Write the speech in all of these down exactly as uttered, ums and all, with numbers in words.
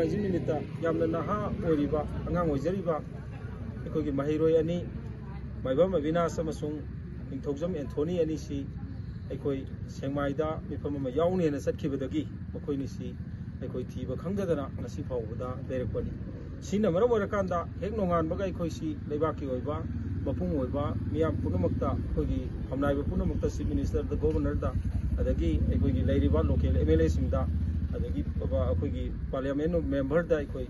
ꯍꯧꯖꯤꯛ ꯅꯨꯃꯤꯠꯇ ꯌꯥꯝꯅ ꯅꯍꯥ ꯑꯣꯏꯔꯤꯕ, ꯑꯉꯥꯡ ꯑꯣꯏꯖꯔꯤꯕ ꯑꯩꯈꯣꯏꯒꯤ ꯃꯍꯩꯔꯣꯏ ꯑꯅꯤ, ꯃꯥꯏꯕꯝ ꯑꯕꯤꯅꯥꯁ ꯑꯃꯁꯨꯡ ꯅꯤꯡꯊꯧꯖꯝ ꯑꯦꯟꯊꯣꯅꯤ ꯑꯅꯤꯁꯤ ꯑꯩꯈꯣꯏ ꯁꯦꯛꯃꯥꯏꯗ ꯃꯤꯐꯝ ꯑꯃ ꯌꯥꯎꯅꯦꯅ ꯆꯠꯈꯤꯕꯗꯒꯤ ꯃꯈꯣꯏꯅꯤꯁꯤ ꯑꯩꯈꯣꯏ ꯊꯤꯕ ꯈꯪꯗꯗꯅ ꯉꯁꯤ ꯐꯥꯎꯕꯗ ꯂꯩꯔꯛꯄꯅꯤ꯫ ꯁꯤꯅ ꯃꯔꯝ ꯑꯣꯏꯔꯀꯥꯟꯗ ꯍꯦꯛ ꯅꯣꯡꯉꯥꯟꯕꯒ ꯑꯩꯈꯣꯏꯁꯤ ꯂꯩꯕꯥꯛꯀꯤ ꯑꯣꯏꯕ, ꯃꯄꯨꯡ ꯑꯣꯏꯕ ꯃꯤꯌꯥꯝ ꯄꯨꯝꯅꯃꯛꯇ, ꯑꯩꯈꯣꯏꯒꯤ ꯐꯝꯅꯥꯏꯕ ꯄꯨꯝꯅꯃꯛꯇ, ꯆꯤꯐ ꯃꯤꯅꯤꯁꯇꯔꯗ, ꯒꯣꯕꯔꯅꯔꯗ, ꯑꯗꯒꯤ ꯑꯩꯈꯣꯏꯒꯤ ꯂꯩꯔꯤꯕ ꯂꯣꯀꯦꯜ ꯑꯦꯝ ꯑꯦꯜ ꯑꯦꯁꯤꯡꯗ, ꯑꯗꯒꯤ ꯑꯩꯈꯣꯏꯒꯤ ꯄꯥꯔꯂꯤꯌꯥꯃꯦꯟ ꯃꯦꯝꯕꯔꯗ ꯑꯩꯈꯣꯏ,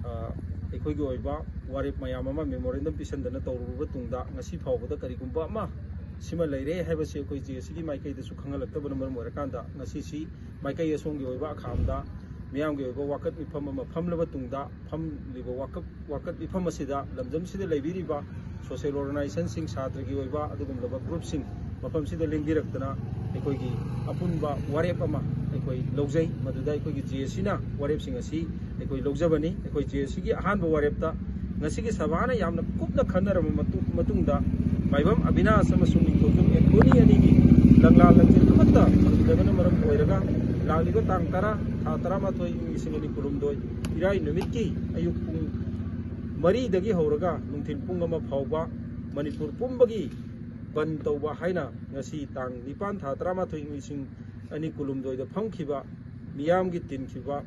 ꯑ, ꯑꯩꯈꯣꯏꯒꯤ ꯑꯣꯏꯕ ꯋꯥꯔꯦꯞ ꯃꯌꯥꯝ ꯑꯃ ꯃꯦꯃꯣꯔꯦꯟꯗꯝ ꯄꯤꯁꯟꯗꯅ ꯇꯧꯔꯨꯔꯕ ꯇꯨꯡꯗ ꯉꯁꯤ ꯐꯥꯎꯕꯗ ꯀꯔꯤꯒꯨꯝꯕ ꯑꯃ ꯁꯤꯃ ꯂꯩꯔꯦ ꯍꯥꯏꯕꯁꯤ ꯑꯩꯈꯣꯏ ꯖꯦ ꯑꯦ ꯁꯤꯒꯤ ꯃꯥꯏꯀꯩꯗꯁꯨ ꯈꯪꯍꯜꯂꯛꯇꯕꯅ ꯃꯔꯝ ꯑꯣꯏꯔꯀꯥꯟꯗ ꯉꯁꯤꯁꯤ ꯃꯥꯏꯀꯩ ꯑꯁꯣꯝꯒꯤ ꯑꯣꯏꯕ ꯑꯈꯥꯝꯗ ꯃꯤꯌꯥꯝꯒꯤ ꯑꯣꯏꯕ ꯋꯥꯀꯠ ꯃꯤꯐꯝ ꯑꯃ ꯐꯝꯂꯕ ꯇꯨꯡꯗ, ꯐꯝꯂꯤꯕ ꯋꯥꯀꯠ, ꯋꯥꯀꯠ ꯃꯤꯐꯝ ꯑꯁꯤꯗ ꯂꯝꯗꯝꯁꯤꯗ ꯂꯩꯕꯤꯔꯤꯕ ꯁꯣꯁꯦꯜ ꯑꯣꯔꯒꯅꯥꯏꯖꯦꯁꯟꯁꯤꯡ, ꯁꯥꯇ꯭ꯔꯒꯤ ꯑꯣꯏꯕ ꯑꯗꯨꯒꯨꯝꯂꯕ ꯒ꯭ꯔꯨꯞꯁꯤꯡ ꯃꯐꯝꯁꯤꯗ ꯂꯦꯡꯕꯤꯔꯛꯇꯅ ꯑꯩꯈꯣꯏꯒꯤ ꯑꯄꯨꯟꯕ ꯋꯥꯔꯦꯞ ꯑꯃ ꯑꯩꯈꯣꯏ ꯂꯧꯖꯩ꯫ ꯃꯗꯨꯗ ꯑꯩꯈꯣꯏꯒꯤ ꯖꯦ ꯑꯦ ꯁꯤꯅ ꯋꯥꯔꯦꯞꯁꯤꯡ ꯑꯁꯤ ꯑꯩꯈꯣꯏ ꯂꯧꯖꯕꯅꯤ꯫ ꯑꯩꯈꯣꯏ ꯖꯦ ꯑꯦ ꯁꯤꯒꯤ ꯑꯍꯥꯟꯕ ꯋꯥꯔꯦꯞꯇ ꯉꯁꯤꯒꯤ ꯁꯚꯥꯅ ꯌꯥꯝꯅ ꯀꯨꯞꯅ ꯈꯟꯅꯔꯕ ꯃꯇꯨꯡ-, ꯃꯇꯨꯡꯗ ꯃꯥꯏꯕꯝ ꯑꯕꯤꯅꯥꯁ ꯑꯃꯁꯨꯡ ꯅꯤꯡꯊꯧꯖꯝ ꯑꯦꯟꯊꯣꯅꯤ ꯑꯅꯤꯒꯤ ꯂꯪꯂꯥ ꯂꯪꯖꯤꯟ ꯑꯃꯠꯇ ꯐꯪꯈꯤꯗꯕꯅ ꯃꯔꯝ ꯑꯣꯏꯔꯒ ꯂꯥꯛꯂꯤꯕ ꯇꯥꯡ ꯇꯔꯥ, ꯊꯥ ꯇꯔꯥꯃꯥꯊꯣꯏ, ꯏꯪ ꯂꯤꯁꯤꯡ ꯑꯅꯤ ꯀꯨꯟꯍꯨꯝꯗꯣꯏ, ꯏꯔꯥꯏ ꯅꯨꯃꯤꯠꯀꯤ ꯑꯌꯨꯛ ꯄꯨꯡ ꯃꯔꯤꯗꯒꯤ ꯍꯧꯔꯒ ꯅꯨꯡꯊꯤꯜ ꯄꯨꯡ ꯑꯃ ꯐꯥꯎꯕ ꯃꯅꯤꯄꯨꯔ ꯄꯨꯝꯕꯒꯤ ꯕꯟ ꯇꯧꯕ ꯍꯥꯏꯅ ꯉꯁꯤ ꯇꯥꯡ ꯅꯤꯄꯥꯟ, ꯊꯥ ꯇꯔꯥꯃꯥꯊꯣꯏ, ꯏꯪ ꯂꯤꯁꯤꯡ ꯑꯅꯤ ꯀꯨꯟꯍꯨꯝꯗꯣꯏꯗ ꯐꯝꯈꯤꯕ ꯃꯤꯌꯥꯝꯒꯤ ꯇꯤꯟꯈꯤꯕ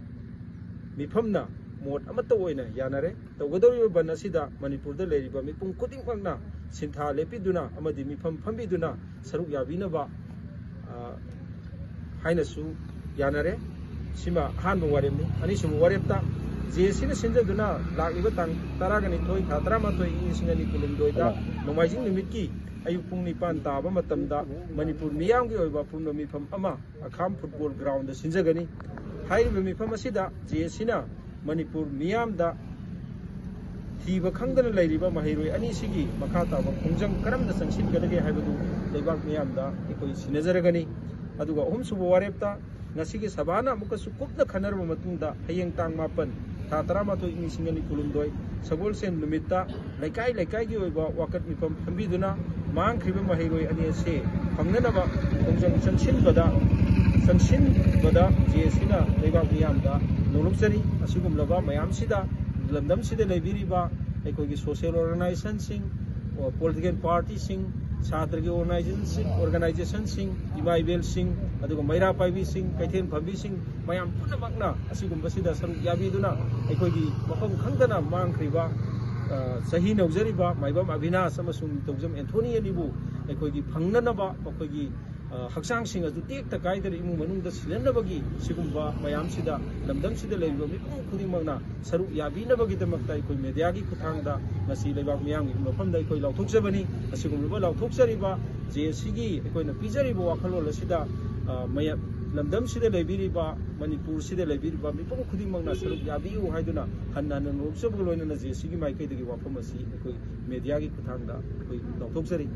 ꯃꯤꯐꯝꯅ ꯃꯣꯠ ꯑꯃꯠꯇ ꯑꯣꯏꯅ ꯌꯥꯅꯔꯦ꯫ ꯇꯧꯒꯗꯧꯔꯤꯕ ꯕꯟ ꯑꯁꯤꯗ ꯃꯅꯤꯄꯨꯔꯗ ꯂꯩꯔꯤꯕ ꯃꯤꯄꯨꯝ ꯈꯨꯗꯤꯡꯃꯛꯅ ꯁꯤꯟꯊꯥ ꯂꯦꯞꯄꯤꯗꯨꯅ ꯑꯃꯗꯤ ꯃꯤꯐꯝ ꯐꯝꯕꯤꯗꯨꯅ ꯁꯔꯨꯛ ꯌꯥꯕꯤꯅꯕ, ꯑ, ꯍꯥꯏꯅꯁꯨ ꯌꯥꯅꯔꯦ꯫ ꯁꯤꯃ ꯑꯍꯥꯟꯕ ꯋꯥꯔꯦꯞꯅꯤ꯫ ꯑꯅꯤꯁꯨꯕ ꯋꯥꯔꯦꯞꯇ ꯖꯦ ꯑꯦ ꯁꯤꯅ ꯁꯤꯟꯖꯗꯨꯅ ꯂꯥꯛꯂꯤꯕ ꯇꯥꯡ ꯇꯔꯥꯒ ꯅꯤꯊꯣꯏ, ꯊꯥ ꯇꯔꯥꯃꯥꯊꯣꯏ, ꯏꯪ ꯂꯤꯁꯤꯡ ꯑꯅꯤ ꯀꯨꯟꯍꯨꯝꯗꯣꯏꯗ ꯅꯣꯡꯃꯥꯏꯖꯤꯡ ꯅꯨꯃꯤꯠꯀꯤ ꯑꯌꯨꯛ ꯄꯨꯡ ꯅꯤꯄꯥꯟ ꯇꯥꯕ ꯃꯇꯝꯗ ꯃꯅꯤꯄꯨꯔ ꯃꯤꯌꯥꯝꯒꯤ ꯑꯣꯏꯕ ꯑꯄꯨꯟꯕ ꯃꯤꯐꯝ ꯑꯃ ꯑꯈꯥꯝ ꯐꯨꯠꯕꯣꯜ ꯒ꯭ꯔꯥꯎꯟꯗ ꯁꯤꯟꯖꯒꯅꯤ꯫ ꯍꯥꯏꯔꯤꯕ ꯃꯤꯐꯝ ꯑꯁꯤꯗ ꯖꯦ ꯑꯦ ꯁꯤꯅ ꯃꯅꯤꯄꯨꯔ ꯃꯤꯌꯥꯝꯗ ꯊꯤꯕ ꯈꯪꯗꯅ ꯂꯩꯔꯤꯕ ꯃꯍꯩꯔꯣꯏ ꯑꯅꯤꯁꯤꯒꯤ ꯃꯈꯥ ꯇꯥꯕ ꯈꯣꯡꯖꯪ ꯀꯔꯝꯅ ꯆꯪꯁꯤꯟꯒꯗꯒꯦ ꯍꯥꯏꯕꯗꯨ ꯂꯩꯕꯥꯛ ꯃꯤꯌꯥꯝꯗ ꯑꯩꯈꯣꯏ ꯁꯤꯟꯅꯖꯔꯒꯅꯤ꯫ ꯑꯗꯨꯒ ꯑꯍꯨꯝꯁꯨꯕ ꯋꯥꯔꯦꯞꯇ ꯉꯁꯤꯒꯤ ꯁꯚꯥꯅ ꯑꯃꯨꯛꯀꯁꯨ ꯀꯨꯞꯅ ꯈꯟꯅꯔꯕ ꯃꯇꯨꯡꯗ ꯍꯌꯦꯡ ꯇꯥꯡ ꯃꯥꯄꯟ, ꯊꯥ ꯇꯔꯥꯃꯥꯊꯣꯏ, ꯏꯪ ꯂꯤꯁꯤꯡ ꯑꯅꯤ ꯀꯨꯟꯍꯨꯝꯗꯣꯏ, ꯁꯒꯣꯜꯁꯦꯟ ꯅꯨꯃꯤꯠꯇ ꯂꯩꯀꯥꯏ ꯂꯩꯀꯥꯏꯒꯤ ꯑꯣꯏꯕ ꯋꯥꯀꯠ ꯃꯤꯐꯝ ꯐꯝꯕꯤꯗꯨꯅ ꯃꯥꯡꯈ꯭ꯔꯤꯕ ꯃꯍꯩꯔꯣꯏ ꯑꯅꯤ ꯑꯁꯤ ꯐꯪꯅꯅꯕ ꯈꯣꯡꯖꯪ ꯆꯪꯁꯤꯟꯕꯗ, ꯆꯪꯁꯤꯟꯕꯗ ꯖꯦ ꯑꯦ ꯁꯤꯅ ꯂꯩꯕꯥꯛ ꯃꯤꯌꯥꯝꯗ ꯅꯣꯡꯂꯨꯛꯆꯔꯤ꯫ ꯑꯁꯤꯒꯨꯝꯂꯕ ꯃꯌꯥꯝꯁꯤꯗ, ꯂꯝꯗꯝꯁꯤꯗ ꯂꯩꯕꯤꯔꯤꯕ ꯑꯩꯈꯣꯏꯒꯤ social organizationꯁꯤꯡ, political partyꯁꯤꯡ, ꯁꯥꯇ꯭ꯔꯒꯤ organizationꯁꯤꯡ, organizationꯁꯤꯡ, ꯏꯃꯥ ꯏꯕꯦꯜꯁꯤꯡ, ꯑꯗꯨꯒ ꯃꯩꯔꯥ ꯄꯥꯏꯕꯤꯁꯤꯡ, ꯀꯩꯊꯦꯜ ꯐꯝꯕꯤꯁꯤꯡ, ꯃꯌꯥꯝ ꯄꯨꯝꯅꯃꯛꯅ ꯑꯁꯤꯒꯨꯝꯕꯁꯤꯗ ꯁꯔꯨꯛ ꯌꯥꯕꯤꯗꯨꯅ ꯑꯩꯈꯣꯏꯒꯤ ꯃꯐꯝ ꯈꯪꯗꯅ ꯃꯥꯡꯈ꯭ꯔꯤꯕ, ꯑ, ꯆꯍꯤ ꯅꯧꯖꯔꯤꯕ ꯃꯥꯏꯕꯝ ꯑꯕꯤꯅꯥꯁ ꯑꯃꯁꯨꯡ ꯅꯤꯡꯊꯧꯖꯝ ꯑꯦꯟꯊꯣꯅꯤ ꯑꯅꯤꯕꯨ ꯑꯩꯈꯣꯏꯒꯤ ꯐꯪꯅꯅꯕ, ꯃꯈꯣꯏꯒꯤ, ꯑ, ꯍꯛꯆꯥꯡꯁꯤꯡ ꯑꯗꯨ ꯇꯦꯛꯇ ꯀꯥꯏꯗꯅ ꯏꯃꯨꯡ ꯃꯅꯨꯡꯗ ꯁꯤꯟꯅꯅꯕꯒꯤ ꯁꯤꯒꯨꯝꯕ ꯃꯌꯥꯝꯁꯤꯗ, ꯂꯝꯗꯝꯁꯤꯗ ꯂꯩꯔꯤꯕ ꯃꯤꯄꯨꯝ ꯈꯨꯗꯤꯡꯃꯛꯅ ꯁꯔꯨꯛ ꯌꯥꯕꯤꯅꯕꯒꯤꯗꯃꯛꯇ ꯑꯩꯈꯣꯏ mediaꯒꯤ ꯈꯨꯠꯊꯥꯡꯗ ꯉꯁꯤ ꯂꯩꯕꯥꯛ ꯃꯤꯌꯥꯝꯒꯤ ꯃꯐꯝꯗ ꯑꯩꯈꯣꯏ ꯂꯥꯎꯊꯣꯛꯆꯕꯅꯤ꯫ ꯑꯁꯤꯒꯨꯝꯂꯕ ꯂꯥꯎꯊꯣꯛꯆꯔꯤꯕ JACꯒꯤ ꯑꯩꯈꯣꯏꯅ ꯄꯤꯖꯔꯤꯕ ꯋꯥꯈꯜꯂꯣꯟ ꯑꯁꯤꯗ, ꯑ, ꯃꯌꯥꯝ, ꯂꯝꯗꯝꯁꯤꯗ ꯂꯩꯕꯤꯔꯤꯕ, ꯃꯅꯤꯄꯨꯔꯁꯤꯗ ꯂꯩꯕꯤꯔꯤꯕ ꯃꯤꯄꯨꯝ ꯈꯨꯗꯤꯡꯃꯛꯅ ꯁꯔꯨꯛ ꯌꯥꯕꯤꯌꯨ ꯍꯥꯏꯗꯨꯅ ꯍꯟꯅ ꯍꯟꯅ ꯅꯣꯛꯆꯕꯒ ꯂꯣꯏꯅꯅ JACꯒꯤ ꯃꯥꯏꯀꯩꯗꯒꯤ ꯋꯥꯐꯝ ꯑꯁꯤ ꯑꯩꯈꯣꯏ mediaꯒꯤ ꯈꯨꯠꯊꯥꯡꯗ ꯑꯩꯈꯣꯏ ꯂꯥꯎꯊꯣꯛꯆꯔꯤ꯫